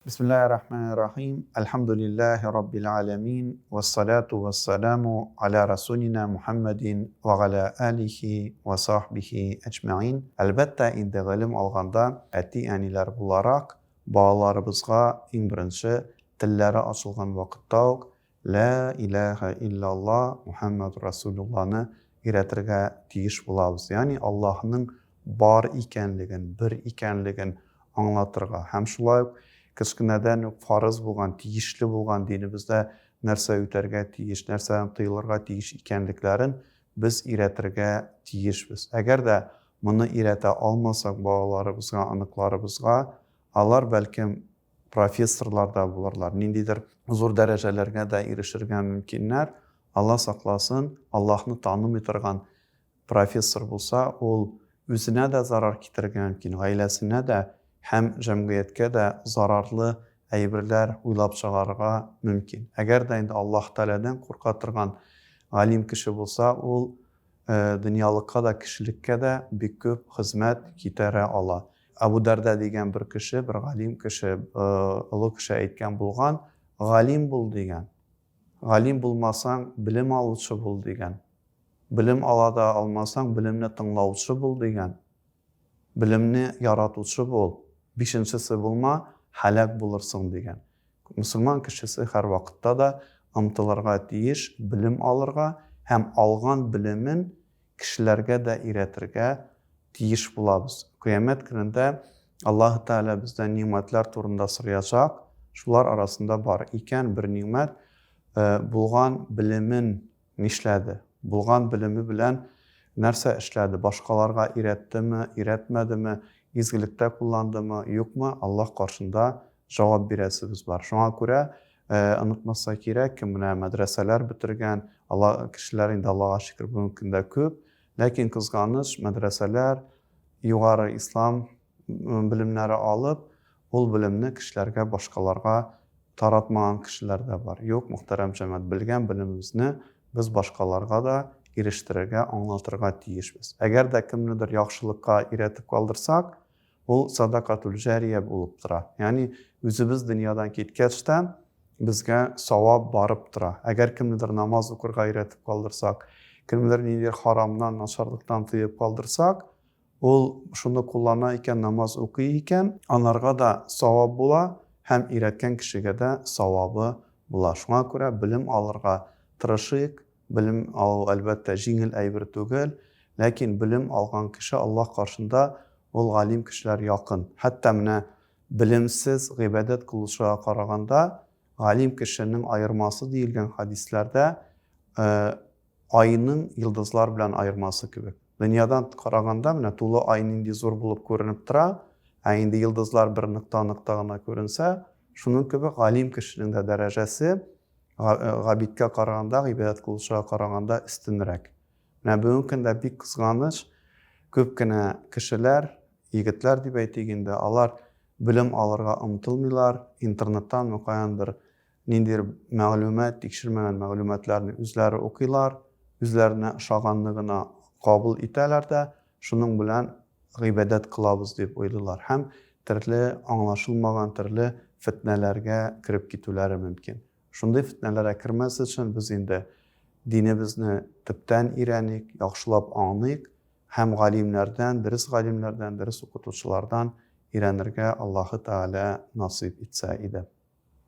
Бисмиллаһир рахманир рахим. Әлхәмдүлиллаһи раббил аламин. Вассалату вассаламу аля расулина Мухаммадин ва аля алихи ва сахбихи әҗмәин. Әлбәттә, инде гыйлем алганда әти-әниләр буларак балаларыбызга иң беренче телләре ачылган вакытта ук Лә иләһә илляллаһ Мухәммәдүр Расулуллаһны өйрәтергә тиеш булабыз. Ягъни Аллаһның бар икәнлеген, бер икәнлеген аңлатырга һәм шулай ук кечкенәдән үк фарыз булган, тиешле булган динебездә нәрсә үтәргә тиеш, нәрсәдән тыелырга тиеш икәнлекләрен без өйрәтергә тиешбез. Әгәр дә моны өйрәтә алмасак балаларыбызга, оныкларыбызга, алар, бәлкем, профессорлар да булырлар, ниндидер зур дәрәҗәләргә дә ирешергә мөмкиннәр. Алла сакласын, Аллаһны танымый торган профессор булса, ул үзенә дә зарар китерергә мөмкин, гаиләсенә дә һәм җәмгыятькә дә зарарлы әйберләр уйлап чыгарырга мөмкин. Әгәр дә инде Аллаһ Тәгаләдән курка торган галим кеше булса, ул дөньялыкка да, кешелеккә дә бик күп хезмәт китерә ала. Әбу Дәрдә дигән бер кеше, бер галим кеше, олы кеше әйткән булган, галим бул дигән. Галим булмасаң, белем алучы бул дигән. Белем ала да алмасаң, белемне тыңлаучы бул дигән. Белемне яратучы бул. Бишенчесе булма, һәлак булырсың дигән. Мөселман кешесе һәрвакытта да омтылырга тиеш белем алырга һәм алган белемен кешеләргә дә өйрәтергә тиеш булабыз. Кыямәт көнендә Аллаһы Тәгалә бездән нигъмәтләр турында сораячак. Шулар арасында бар икән бер нигъмәт, булган белемен нишләде? Булган белеме белән нәрсә эшләде? Башкаларга өйрәттеме, өйрәтмәдеме, изгелектә кулландымы, юкмы? Аллаһ каршында җавап бирәсебез бар. Шуңа күрә онытмаса кирәк, кем менә мәдрәсәләр бетергән, Алла кешеләр инде Аллага шөкер бүгенге көндә күп, ләкин кызганыч, мәдрәсәләр югары ислам белемнәре алып, ул белемне кешеләргә, башкаларга таратмаган кешеләр дә бар. Юк, мөхтәрәм җәмәгать, белгән белемебезне без башкаларга да ирештерергә, аңлатырга тиешбез. Әгәр дә кемнедер яхшылыкка өйрәтеп калдырсак, Ул садакатул җәрия булып тора. Ягъни үзебез дөньядан киткәч тә безгә савап барып тора. Әгәр кемнедер намаз укырга өйрәтеп калдырсак, кемнедер ниндидер харамнан, начарлыктан тыеп калдырсак, ул шуны куллана икән, намаз укый икән, анарга да савап була һәм өйрәткән кешегә дә савабы була. Шуңа күрә белем алырга тырышыйк. Белем алу, әлбәттә, җиңел әйбер түгел, ләкин белем алган кеше Аллаһ каршында ул галим кешеләр якын. Хәтта менә белемсез гыйбадәт кылучыга караганда галим кешенең аермасы диелгән хәдисләрдә айның йолдызлар белән аермасы кебек. Дөньядан караганда менә тулы ай нинди зур булып күренеп тора, ә инде йолдызлар бер нокта-нокта гына күренсә, шуның кебек галим кешенең дә дәрәҗәсе габидкә караганда, гыйбадәт кылучыга караганда өстенрәк. Менә бүгенге көндә бик кызганыч, күп кенә кешеләр, егетләр дип әйтик инде, алар белем алырга омтылмыйлар, интернеттан каяндыр ниндидер мәгълүмат, тикшермәгән мәгълүматларны үзләре укыйлар, үзләренә ошаганны гына кабул итәләр дә, шуның белән гыйбадәт кылабыз дип уйлыйлар һәм төрле аңлашылмаган төрле фетнәләргә кереп китүләре мөмкин. Шундый фетнәләргә кермәс өчен без инде динебезне төптән өйрәник, яхшылап аңлыйк һәм галимнәрдән, дөрес галимнәрдән, дөрес укытучылардан өйрәнергә Аллаһы Тәгалә насыйп итсә иде.